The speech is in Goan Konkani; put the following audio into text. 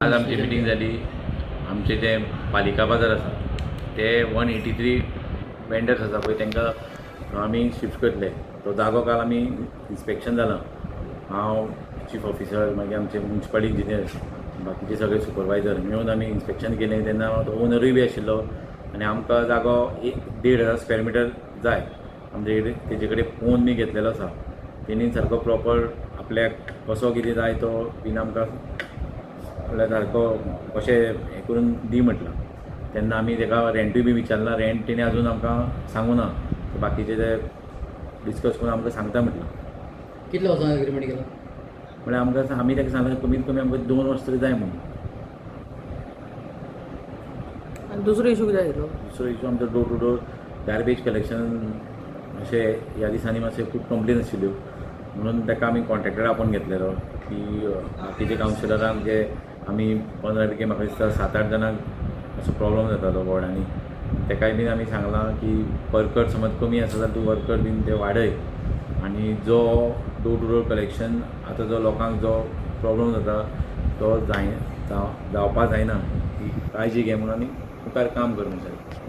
आज आमची मिटींग जाली. आमचे जे पालिका बाजार आसा ते 183 वेंडर्स आसा पळय, तांकां आमी शिफ्ट करतले. तो जागो काल आमी इन्स्पेक्शन जालां. हांव, चीफ ऑफिसर, मागीर आमचे मुन्सिपल इंजिनियर, बाकीचे सगळे सुपरवायजर मेळून आमी इन्स्पेक्शन केलें. तेन्ना तो ओनरूय बी आशिल्लो आनी आमकां जागो एक 1500 स्क्वेअर मिटर जाय. आमचे कडेन तेजे कडेन पोवन बी घेतलेलो आसा. तेणी सारको प्रॉपर आपल्याक कसो कितें जाय तो बीन आमकां म्हणल्यार सारको कशें हें करून दी म्हटलां. तेन्ना आमी तेका रेंटूय बी विचारलां. रेंट तेणी आजून आमकां सांगू ना. बाकीचे ते डिस्कस करून आमकां सांगता म्हटलां. कितल्या वर्सां एग्रीमेंट केला? म्हळ्यार आमकां, आमी ताका सांगलां कमीत कमी आमकां 2 वर्सां तरी जाय म्हणून. आनी दुसरो इशू कितें आशिल्लो? दुसरो इशू आमचो door to door garbage collection. अशें ह्या दिसांनी मातशें खूब कंप्लेन आशिल्ल्यो म्हणून ताका आमी कॉन्ट्रेक्टर आपोवन घेतलेलो की बाकीचे कावन्सिलरांक जे आमी 15 पैकी म्हाका दिसता 7-8 जाणांक असो प्रॉब्लम जातालो वॉर्डांनी. ताकाय बीन आमी सांगलां की वर्कर समज कमी आसा जाल्यार तूं वर्कर बीन ते वाडय आनी जो डोर टू डोर कलेक्शन आतां जो लोकांक जो प्रॉब्लम जाता तो जाय जावपा जायना ही काळजी घे म्हणून आनी मुखार काम कर म्हणून सांगलें.